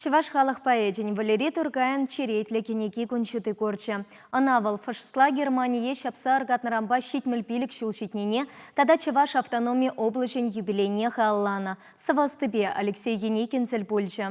Чӑваш халӑх поэчӗн Валери Туркайӑн черетлӗ кӗнеки кун ҫути курчӗ. Ӑна вӑл фашистла Германие ҫапса аркатнӑранпа 75 ҫул ҫитнине тата Чӑваш автономи облаҫӗн юбилейне халалланӑ. Сӑвӑ ӑстипе Алексей Еникин тӗл пулчӗ.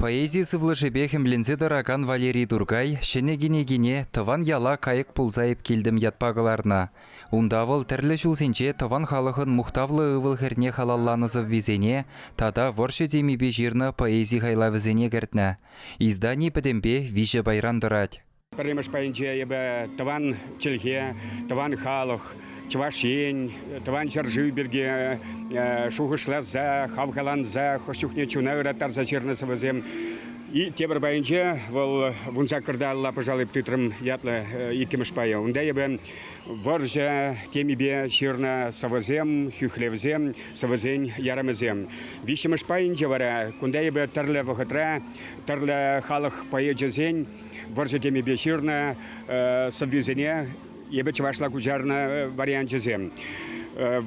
Поэзи сывлӑшӗпе хӗмленсе тӑракан Валерий Туркай ҫӗнӗ кӗнекине Тӑван яла кайӑк пулса эп килтӗм ятпа кӑларнӑ. Унта вӑл тӗрлӗ ҫулсенче тӑван халӑхӑн мухтавлӑ ывӑл-хӗрне халалланӑ сӑввисене тата вӑрҫӑ темипе ҫырнӑ поэзи хайлавӗсене кӗртнӗ. Издани пӗтӗмпе виҫӗ пайран тӑрать. Пӗрремӗш пайӗнче эпӗ тӑван чӗлхе, тӑван халӑх, Чӑваш Ен, тӑван ҫӗршыв пирки шухӑшласа, хавхаланса, хӑш чухне чуна ыраттарса ҫырнӑ сӑвӑсем. И тепӗр пайӗнче вӑл вунсаккӑрта алла пӑшал эп тытрӑм ятлӑ иккӗмӗш пайӗ. Унта эпӗ вӑрҫӑ темипе ҫырнӑ сӑвӑсем, хӳхлевсем, сӑвӑсен ярӑмӗсем. Виҫҫӗмӗш пайӗнче вара кунта эпӗ тӗрлӗ вӑхӑтра тӗрлӗ халӑх поэчӗсен вӑрҫӑ темипе ҫырнӑ сӑввисене эпӗ чӑвашла куҫарнӑ варианчӗсем.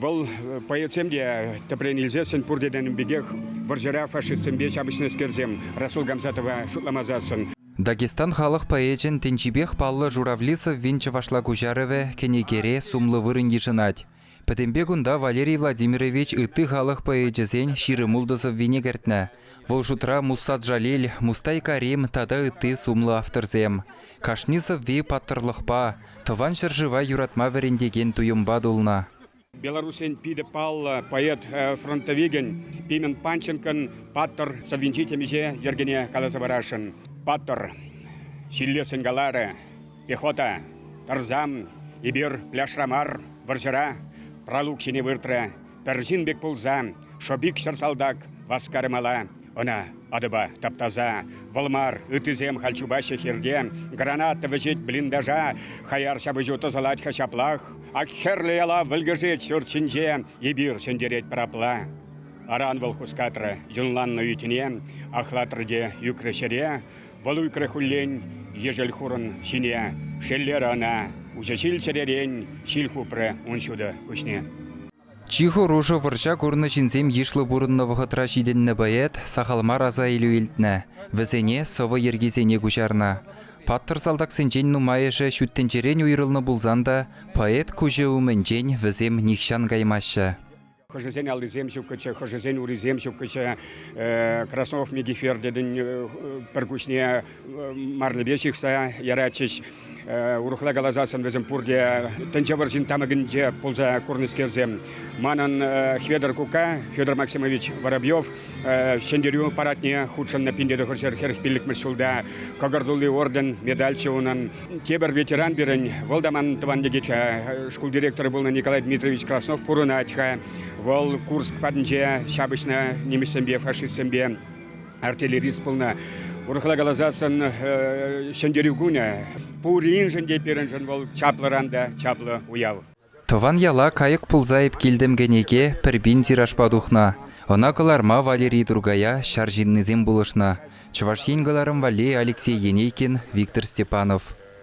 Вӑл поэтсем те тӗпрен илсессӗн пурте тенӗ пекех вӑрҫӑра фашистсемпе ҫапӑҫнӑскерсем Расул Гамзатова шутламасассӑн. Дагестан халӑх поэчӗн тӗнчипех паллӑ Журавли сӑввин чӑвашла куҫарӑвӗ кӗнекере сумлӑ вырӑн йышӑнать. Пӗтӗмпе кунта Валерий Владимирович ытти халӑх поэчӗсен 26 сӑввине кӗртнӗ. Вӑл шутра Мусса Джалиль, Мустай Карим тата ытти сумлӑ авторсем. Кашни сӑвви паттӑрлӑхпа, тӑван ҫӗршыва юратма вӗрентекен туйӑмпа тулнӑ. Белоруссен питӗ паллӑ поэт-фронтовикӗн Пимен Панченкӑн «Паттӑр» сӑввинчи темиҫе йӗркене каласа парасшӑн. Паттӑр ҫиллессӗн каларӗ, Пехота, тӑрсам, эпир пляжра мар, вӑрҫӑра, пралук ҫине выртрӗ. Пӗр ҫын пек пулса, шӑпик ҫӗр салтак васкарӗ мала, ӑна атӑпа таптаса. Вӑл мар, ыттисем халь чупаҫҫӗ хирте, граната вӗҫет блиндажа, хаяр ҫапӑҫу тӑсӑлать-ха ҫаплах. Ак хӗрлӗ ялав вӗлкӗшет ҫурт ҫинче, эпир ҫӗнтеретпӗр апла. Аран вӑл хускатрӗ юнланнӑ ӳтне, ахлатрӗ те ӳкрӗ ҫӗре. Вӑл ӳкрӗ хуллен ешӗл хурӑн ҫине, шеллерӗ ӑна, уҫӑ ҫил чӗререн ҫил хупрӗ ун ҫутӑ куҫне. Чи хӑрушӑ вӑрҫа курнӑ ҫынсем йышлӑ пурӑннӑ вӑхӑтра ҫитӗннӗ поэт сахал мар аса илӳ илтнӗ, вӗсене сӑвӑ йӗркисене куҫарнӑ. Паттӑр салтаксенчен нумайӑшӗ ҫут тӗнчерен уйрӑлнӑ пулсан та поэт куҫӗ умӗнчен вӗсем нихҫан каймаҫҫӗ. Хӑшӗсен аллисем ҫуккӑччӗ, хӑшӗсен урисем ҫуккӑччӗ. Краснов Мегифер тетӗн пӗр куҫне марлӗпе ҫыхса яратчӗҫ. Урӑхла каласассӑн вӗсем пурте тӗнче вӑрҫин тамӑкӗнче пулса курнӑскерсем. Манӑн Хветӗр кукка, Федор Максимович Воробьев, Ҫӗнтерӳ парадне хутшӑннӑ 1945 ҫулта кӑкӑр тулли орден, медальччӗ унӑн. Тепӗр ветеран пирӗн, вӑл та ман тӑван йӗкӗт-ха, шкул директорӗ пулнӑ Николай Дмитриевич Краснов пурӑнать-ха. Вӑл Курск патӗнче ҫапӑҫнӑ нимӗҫсемпе, фашистсемпе артиллерист пулнӑ. Урӑхла каласассӑн, Ҫӗнтерӳ кунӗ пуриншӗн те пирӗншӗн вӑл чаплӑран та чаплӑ уяв. Тӑван яла кайӑк пулса эп килтӗм кӗнеке пӗр пин тиражпа тухнӑ. Ӑна кӑларма Валерий Туркая ҫар ҫыннисем пулӑшнӑ. Чӑваш Ен кӑларӑм валли Алексей Енейкин, Виктор Степанов.